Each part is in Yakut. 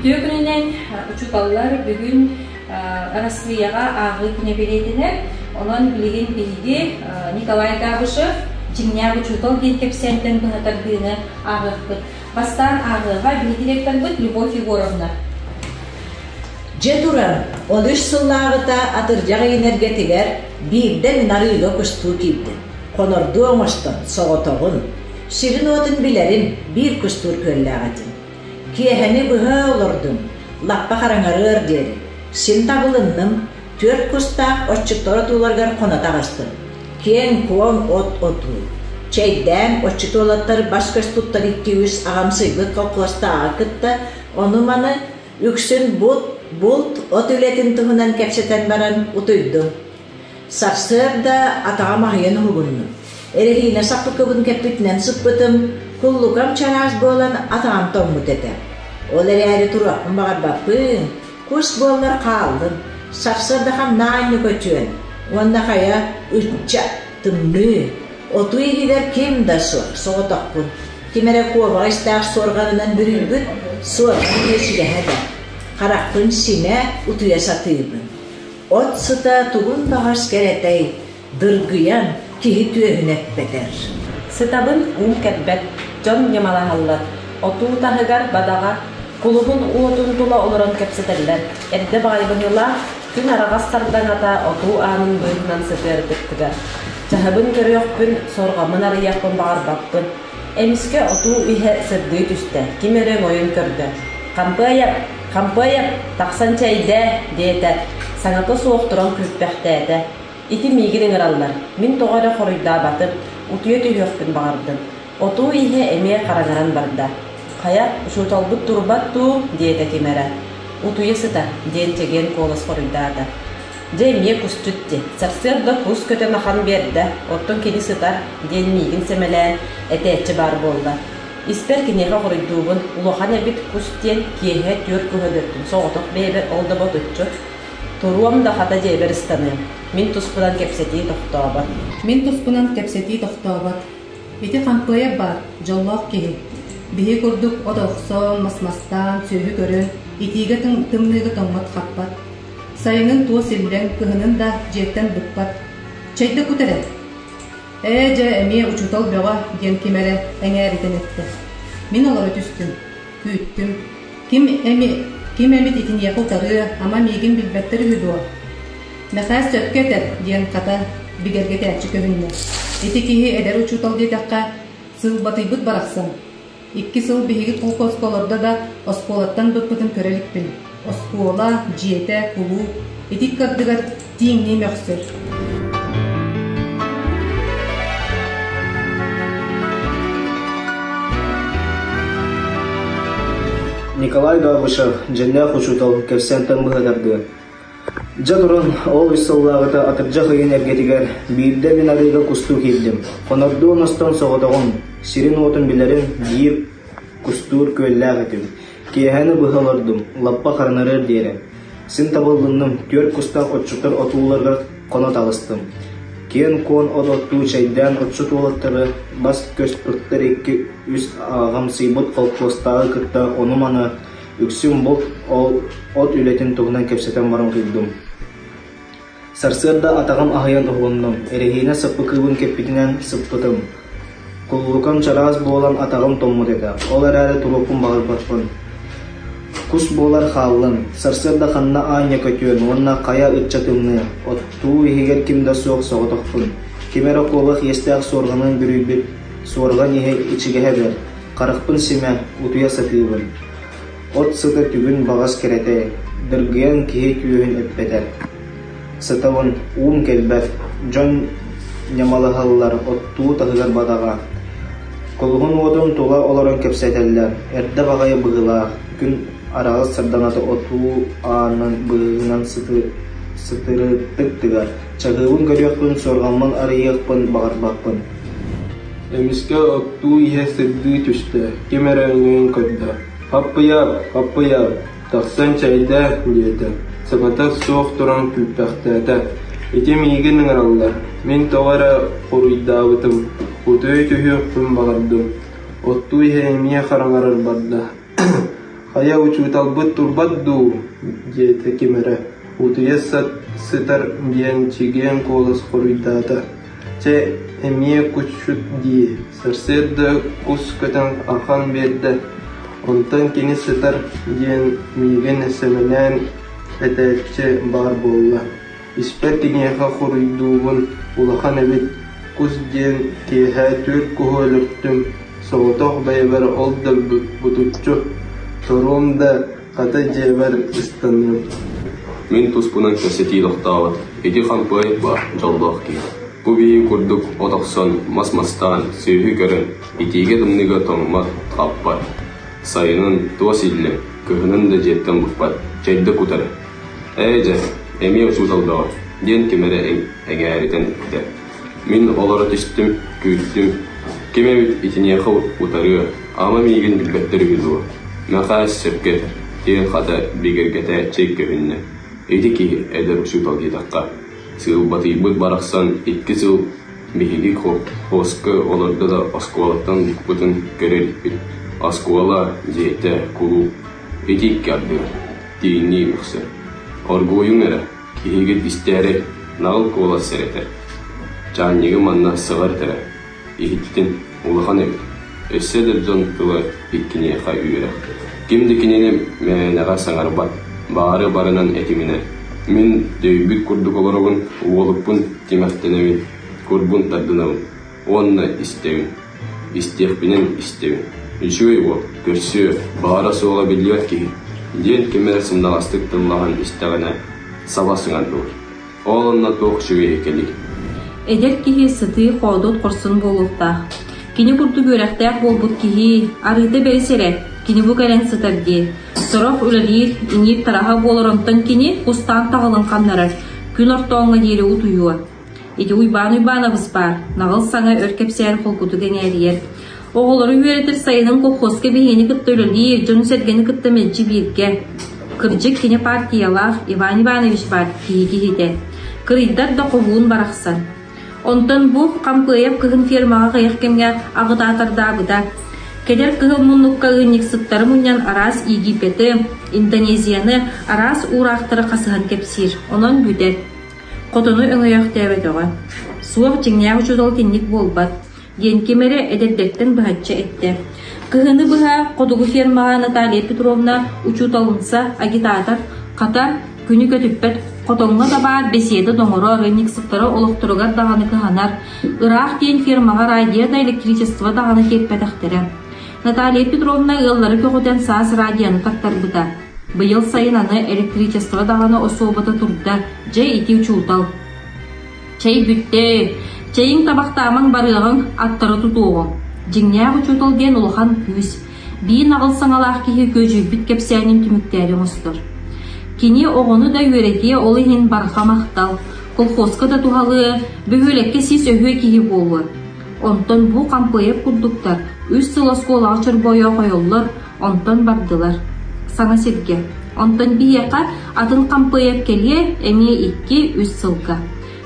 Үтүө күнүнэн учууталлар бүгүн Арассыыйаҕа ааҕыы күнэ бэлиэтэнэр. Онон билигин биһиги Николай Габышев дьиҥнээх учуутал диэн кэпсээнтэн быһа тардыыны ааҕыахпыт. Бастаан ааҕыаҕа биһиги директорбыт Любовь Егоровна. Дьэ туран, ол үс сыллааҕыта атырдьах ыйын эргэтигэр биирдэ мин арыыга кустуу киирдим. Хонордуу оҥостон, соҕотоҕун. Сирин-уотун билэрим, биир кустуур күөллээх этим. Киэһэни быһа олордум, лаппа хараҥарыар диэри. Син табылынным, түөрт кустаах отчуттар отууларыгар хоно таҕыстым. Киэҥ-куоҥ от отуу. Чэйдээн, отчут уолаттар бас-көс туттар икки-үс аҕамсыйбыт холкуостааҕы кытта ону-маны үксүн булт, булт от үлэтин туһунан кэпсэтэн баран утуйдум. Сарсыарда атаҕым аһыйан уһугуннум. Эрэһиинэ саппыкыбын кэппитинэн сыппытым, куллукам чараас буолан атаҕым тоҥмут этэ. Ол эрээри туруохпун баҕарбаппын, кус буоллар хааллым, сарсыарда хамнаан көтүөн уонна хайа ычча тымныы, отуу иһигэр ким да суох, соҕотохпун. Ким эрэ куобаҕа истээх суорҕанынан бүрүйбүт, суорҕан иһэ да, харахпын симэ утуйа сатыыбын. От сыта тугун баҕас кэрэтэй, дыргыйан киһи түөһүн эппэтэр. Сытабын уум кэлбэт, дьон ньамалаһаллар. Отуу таһыгар бадаҕа, кулуһун уотун тула олорон кэпсэтэллэр. Эрдэ баҕайы быһыылаах, күн араҕас сардаҥата отуу аанын быыһынан сытыарбыт тыгар. Чаһыбын көрүөхпүн, сорҕоммун арыйыахпын баҕарбаппын. Эмискэ отуу иһэ сырдыы түстэ, ким эрэ өҥөйөн көрдө. «Хампыайап! Хампыайап! Тахсан чэйдээ!» диэтэ, саҥата суох туран күүппэхтээтэ. Ити миигин ыҥыраллар, мин тоҕо эрэ хоруйдаабатым, утуйа түһүөхпүн баҕардым. Отуу иһэ эмиэ хараҥаран барда. «Хайа, учууталбыт турбат дуу?» диэтэ ким эрэ. «Утуйа сытар», диэн чэгиэн куолас хоруйдаата. Дьэ эмиэ кусчут дии, сарсыарда кус көтөн ахан биэрдэ, оттон кини сытар, диэн миигин сэмэлээн этээччи баар буолла. Испэр киниэхэ хоруйдуубун, улахан эбит кус диэн киэһэ түөрт куһа өлөрдүм, соҕотох бэйэбэр ол да ботуччу. Туруом да хата дьиэбэр ыстаныам. Мин туспунан кэпсэтии тохтообот. Мин туспунан кэпсэтии тохтообот. Ити хампыайа баар, дьоллоох киһи. Биһи курдук от охсон, мас-мастаан, сүөһү көрөн, итиигэ тымныыга тоҥмот-хаппат. Сайынын туос иллэҥ, кыһынын да дьиэттэн быкпат. Чэйдэ кут эрэ. Ээ, дьэ, эмиэ учуутал бөҕө, диэн ким эрэ эҥээритэн эттэ. Мин олоро түстүм, күүттүм. Ким эми, ким эмит итиниэхэ утарыа, ама миигин билбэттэр үһү дуо? Мэхээс сөпкө этэр, диэн хата бигэргэтээччи көһүннэ. Ити киһи эдэр учуутал диэтэххэ, сылбатыйбыт барахсан. Икки сыл биһиги колхозка олордо да, оскуолаттан быкпытын көрө иликпин. Оскуола, дьиэтэ, кулууп ити ыккардыгар тииҥнии мөхсөр. Николай Габышев, дьиҥнээх учуутал, кэпсээнтэн быһа тардыа. Дьэ туран, ол үс сыллааҕыта атырдьах ыйын эргэтигэр биирдэ мин арыыга кустуу киирдим. Хонордуу оҥостон соҕотоҕун, сирин-уотун билэрим, биир кустуур күөллээх этим. Киэһэни быһа олордум, лаппа харанарыар диэри. Син табыллынным, түөрт кустаах отчуттар отууларыгар хоно таҕыстым. Киэн-куон от оттуу чэйдээн отчут уолаттары бас-көс туттар икки-үс аҕамсыйбыт холкуостааҕы кытта ону-маны Үксүн булт ол от үлэтин туһунан кэпсэтэн баран утуйдум. Сарсыарда атаҕым аһыйан уһугуннум, эрэһиинэ саппыкыбын кэппитинэн сыппытым. Куллукам чараас буолан атаҕым тоҥмут этэ, ол эрээри туруохпун баҕарбаппын. Кус буолар хааллын, сарсыарда ханна аанньа көтүөн уонна хайа ычча тымныы, оттуу иһигэр ким да суох соҕотохпун. Ким эрэ куобах иэстээх суорҕанын бүрүйбүт, суорҕан иһэ ичигэһэ бэрт, харахпын симэ, утуйа сатыыбын. От сыта түгүн баҕас кэрэтэ, дыргыйан киһи түөһүн эппэтэ. Сытабын, уум кэлбэт, дьон ньамалаһаллар, оттуу таһыгар бадаҕа. Кулуһун уотун тула олорон кэпсэтэллэр, эрдэ баҕайы быһыылаах, күн араҕас сардаҥата отуу аанын быыһынан сытырыттык тыгар, чаһыыбын көрүөхпүн, суорҕаммын арыйыахпын баҕарбаппын. Эмискэ оттуу иһэ сырдыы түстэ, ким эрэ өҥөйөн көрдө: «Хаппыйаар, хаппыйаар, тахсан чэйдээ» диэтэ, саҥата суох туран күүппэхтээтэ. Ити миигин ыҥыраллар, мин тоҕо эрэ хоруйдаабытым, утуйа түһүөхпүн баҕардым. Оттуу иһэ эмиэ хараҥарар барда. Хайа учууталбыт турбат дуу диэтэ ким эрэ, утуйа сытар диэн чэгиэн куолас хоруйдаата. Чэ, эмиэ кусчут дии, сарсыарда кус көтөн ахан биэрдэ, онтон кини сытар диэн миигин сэмэлээн этээччи баар буолла. Испэр киниэхэ хоруйдуубун улахан эбит, кус диэн киэһэ түөрт куһу өлөртүм, соҕотох бэйэбэр ол да бутуччу, торуом да хата дьиэбэр ыстаныам. Мин туспунан кэпсэтии тохтообот, ити хампыай баар дьоллоох киһи. Бу биһиги курдук от охсон, мас мастаан, сүөһү көрөн, итиигэ-тымныыга тоҥмот, хаппат. Сайынын туос иллэҥ, кыһынын да дьиэттэн быкпат, чэйдэ кутар. Ээ дьэ, эмиэ учуутал бөҕө, диэн ким эрэ эҥээритэн эттэ. Мин олоро түстүм, күүттүм. Ким эбит итиниэхэ утарыа, ама миигин билбэттэр үһү дуо? Мэхээс сөпкө этэр, диэн хата бигэргэтээччи көһүннэ. Ити киһи эдэр учуутал диэтэххэ, сыылбатыйбыт барахсан икки сыл биһиги хоско олордо да оскуолаттан букпутун көрө иликпит. Оскуола, дьиэтэ, кулууп ити икки ардыгар тииҥнии мөхсөр. Оргууйуҥ эрэ, киһигит истээри наҕыл куолас сэрэтэр. Чаанньыгы манна сыҕар этэрэ, иһиттин, улахан эбит. Өссө да дьон тыла иккиниэхэ үөрэх. Ким да кинини мээнэҕэ саҥарбат, баары барынан этиминэ. Мин дөйбүт курдук олоробун, уолукпун тимэхтэнэбин, курбун тардынабын уонна истэбин. Истиэхпинэн истэбин. Үчүгэй уол, көрсүө, баара-суоҕа биллибэт киһи, диэн ким эрэ сымнаҕастык тыллаһан истэҕинэ, саба сыҥардылар. Ол онно туох үчүгэйэ кэлий? Эдэр киһи сытыы хоодуот хорсун буолуохтаах. Кини курдук үөрэхтээх буолбут киһи арыыта бэрис эрэ, кини бу кэлэн сытар дии. Сорох үлэлиир, иҥиир тараһа буолар онтон кини кустаан таҕылын ханнарар, күн ортооҥҥо диэри утуйуо. Ити Уйбаан Уйбаанабыс баар, наҕыл саҥа өр кэпсээн холкутук эҥээрийэр. Оҕолору үөрэтэр сайынын колхозка биһигини кытта үлэлиир, дьону-сэргэни кытта мэлдьи бииргэ. Кырдьык кини партиялаах Иван Иванович баар киһи киһитэ. Кырыйдар да хоһуун барахсан. Онтон бу Хампыайап кыһын фермаҕа аҕыйах кэмҥэ аҕытаатардаабыта. Кэлэр кыһыл муннукка ыанньыксыттары мунньан араас Египеты, Индонезияны, араас уураахтары хасыһан кэпсиир. Онон бүтэр. Хотону өҥөйөөхтөөбөтөҕө. Суох дьиҥнээх учуутал итинник буолбат, диэн ким эрэ эдэрдэртэн быһаччы эттэ. Кыһыны быһа хотугу фермаҕа Наталья Петровна учууталынса, агитатор, хата, күнү көтүппэт хотоҥҥо да баар бэсиэдэ доҥорор, ыанньыксыттара олохторугар даҕаны кыһанар, ыраах диэн фермаҕа радио да электричество даҕаны тиэрпэтэхтэрэ. Наталья Петровна ыаллары көҕүтэн саас радионы тартарбыта. Быйыл сайын аны электричество даҕаны осуобата турда, дьэ ити учуутал. Чэй бүттэ, чэйиҥ табахтаамаҥ барыаҕыҥ, аттары тутуоҕуҥ. Дьиҥнээх учуутал диэн улахан күүс. Биир наҕыл саҥалаах киһи күөдьүйбүт кэпсээнин түмүктээри оҥостор. Кини оҕону да үөрэтиэ ол иһин барҕа махтал, колхозка да туһалыа, бөһүөлэккэ сис өһүө киһи буолуо. Онтон бу Хампыайап курдуктар үс сыл оскуолаҕа чорбойо хойоллор, онтон бардылар. Саҥа сиргэ. Онтон биһиэхэ атын Хампыайап кэлиэ эмиэ икки-үс сылга.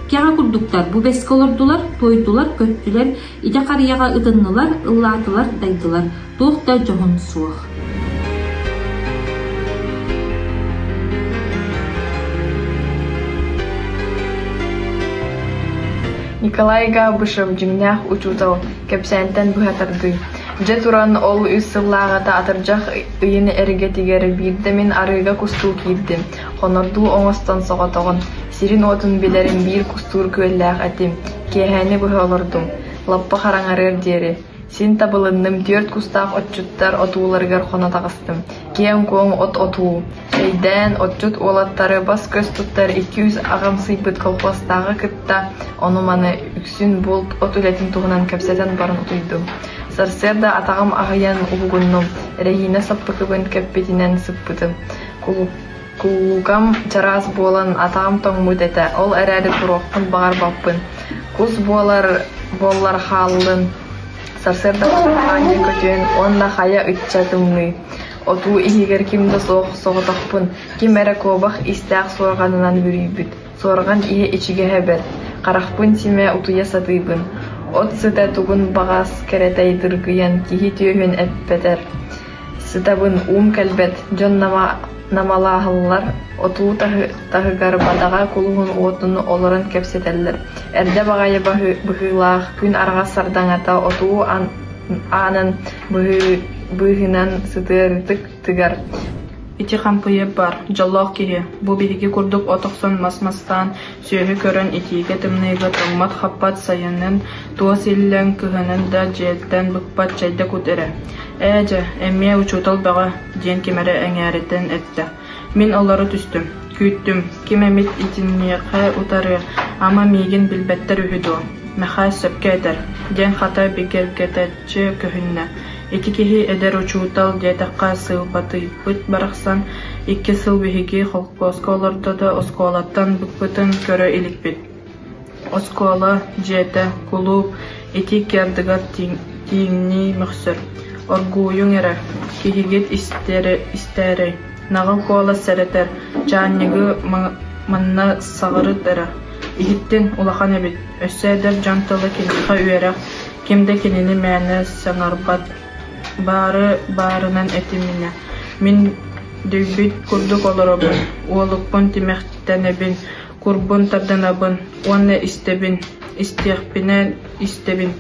Кэҕэ курдуктар бу бэскэ олордулар, туойдулар, көттүлэр, ити харыйаҕа ытыннылар, ыллаатылар, дайдылар. Туох да дьоһун суох. Николай Габышев дьиҥнээх учуутал, кэпсээнтэн быһа тардыы. Дьэ туран ол үс сыллааҕыта атырдьах ыйын эргэтигэр биирдэ мин арыыга кустуу киирдим, хонордуу оҥостон соҕотоҕун, сирин-уотун билэрим биир кустуур күөллээх этим, киэһээни быһа олордум, лаппа хараҥарыар диэри. Син табылынным, түөрт кустаах отчуттар отууларыгар хоно таҕыстым. Киэҥ-куоҥ от отуу. Чэйдээн, отчут уолаттары бас-көс туттар икки-үс аҕамсыйбыт колхуостааҕы кытта ону-маны үксүн булт, от үлэтин туһунан кэпсэтэн баран утуйдум. Сарсыарда атаҕым аһыйан уһугуннум, эрэһиинэ саппыкыбын кэппитинэн сыппытым. Кулуукам чараас буолан атаҕым тоҥмут этэ, ол эрээри туруохпун баҕарбаппын. Кус буолар буоллар хааллын, сарсыарда аанньа көтүөн уонна хайа ычча тымныы. Отуу иһигэр ким да суох соҕотохпун, ким эрэ куобах истээх суорҕанынан бүрүйбүт, суорҕан иһэ ичигэһэ бэрт, харахпын симэ утуйа сатыыбын. От сыта тугун баҕас кэрэтэй дыргыйан киһи түөһүн эппэтэр. Сытабын, уум кэлбэт, дьон намалааһыллар, отуу таһыгар бадаҕа кулуһун уотун олорон кэпсэтэллэр. Эрдэ баҕайы быһыылаах, күн араҕас сардаҥата отуу аанын быыһынан сытыарытык тыгар. Ити хампыйа бар, дьоллоох киһи, бу биһиги курдук от охсон мас мастаан, сүөһү көрөн итиигэ-тымныыга тоҥмот-хаппат сайынын туос иллэҥ, кыһынын да дьиэттэн быкпат чэйдэ кут эрэ. Ээ дьэ, эмиэ учуутал бөҕө, диэн ким эрэ эҥээритэн эттэ. Мин олоро түстүм, күүттүм, ким эмит итиниэхэ утарыа, ама миигин билбэттэр үһү дуо? Мэхээс сөпкө этэр, диэн хата бигэргэтээччи көһүннэ. Ити киһи эдэр учуутал диэтэххэ сыылбатыйбыт барахсан, икки сыл биһиги холкуоска олордо да оскуолаттан быкпытын көрө иликпит. Оскуола дьиэтэ, кулууп ити икки ардыгар тииҥнии мөхсөр. Оргууйуҥ эрэ, киһигит истээрэй, наҕыл куолас сэрэтэр, чаанньыгы манна саҕырыт эрэ. Иһиттин, улахан эбит, өссө эдэр дьон тыла киниэхэ үөрэх, ким да кинини мээнэ саҥарбат, баары баарынан этиминэ. Мин дөйбүт курдук олоробун, уолукпун тимэхтэнэбин, курбун тардынабын уонна истэбин, истиэхпинэ истэбин,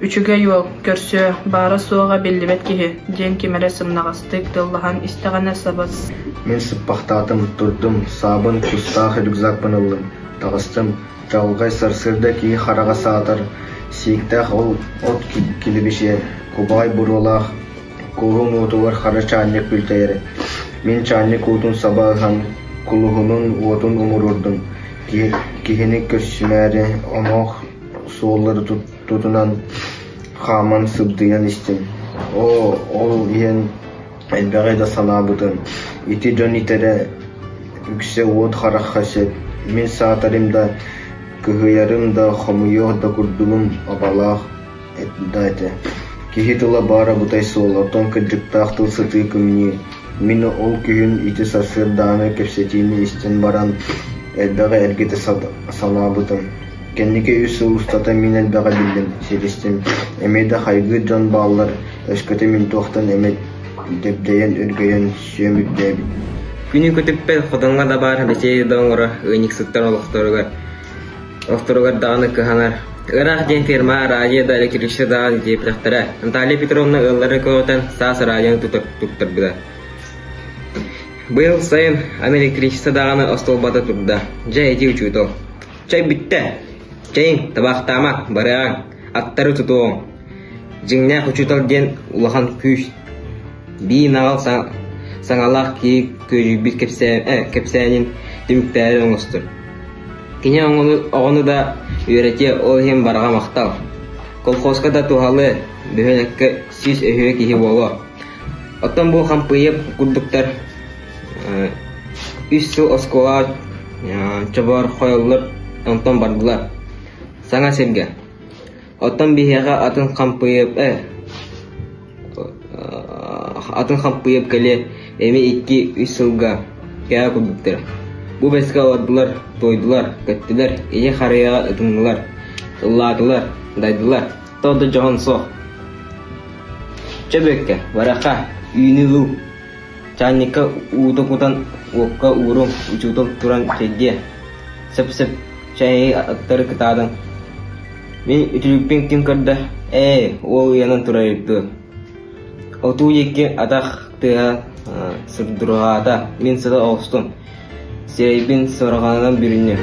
үчүгэй уол, көрсүө, баара-суоҕа биллибэт киһи диэн ким эрэ сымнаҕастык тыллаһан истэҕинэ сабыс Мин сыппахтаатым, турдум, саабын кустаах рюкзакпын ыллым, таҕыстым, чаҕылхай сарсыарда киһи хараҕа саатар, сииктээх ол от килибишиэ, кубаҕай буруолаах куһун уотугар хара чаанньык күлтэйэрэ. Мин чаанньык уутун саба ыһан, кулуһунун уотун умуруордум. Киһини көрсүмээри омоох суоллары тутунан хааман сыбдыйан истим. Оо, ол иһэн элбэҕи да санаабытым. Ити дьон итэрэ үксэ уот харахха сөп. Мин саатарым да, кыһыйарым да, хомуйуох да курдугум абалаах да этэ. Киһи тыла баара бутай суол, оттон кырдьыктаах тыл сытыы кымньыы. Мин ол күһүн ити сарсыардааны кэпсэтиини истэн баран элбэҕи эргитэ санаабытым. Кэнники үс сыл устата мин элбэҕи биллим, ситистим. Эмиэ да хайгыыр дьон бааллар, өскөтө мин туохтан эмэ дэбдэйэн үргэйэн сүөм үрдээбит. Күнү көтүппэт хотоҥҥо да баар бэчиэй да оҥоро ыанньыксыттар олохторугар Охторугар даҕаны кыһанар. Ыраах диэн фирма радио да электричество даҕаны диэбэтэхтэрэ. Наталья Петровна ыаллары көҕүтэн саас радионы туттарбыта. Быйыл сайын аны электричество даҕаны остуолбата турда. Дьэ ити учуутал. Чэй бүттэ. Чэйиҥ, табаахтаама, барыаҕыҥ, аттары тутуоҕуҥ. Дьиҥнээх учуутал диэн улахан күүс. Бии наҕыл саҥалаах киһи күөдьүйбүт кэпсээнин түмүктээри оҥостор. Кини оҕону да үөрэтиэ, ол иһин барҕа махтал. Колхозка да туһалыы, бөһүөлэккэ 100 өһүө киһи буолуо. Оттон бу хампыйа курдуктар үс сыл оскуолаҕа чобоорхойоллор, онтон бардылар. Саҥа сиргэ. Оттон биһиэхэ атын хампыйа Атын хампыйап кэлиэ эмиэ икки-үс сылга кээ курдуктара. Бу бэскэ олордулар, туойдулар, көттүлэр, ийэ харыйаҕа ытыннылар, ыллаатылар, дайдылар, тоҕо да дьоһун суох. Чэ Бүөккэ, барыахха, үүнү ыл. Чаанньыкка уута кутан уокка ууруҥ, учуутал туран чэйдиэ. Сөп-сөп, чэйи аттары кытаатан Мин үтүлүкпүн ким көрдө? Ээ, уол ыйанан турар эбит дуо? Отуу диэки атах тыаһа сурдурҕаата, мин сыта оҕустум, сирэйбин сорҕонон бүрүннүм.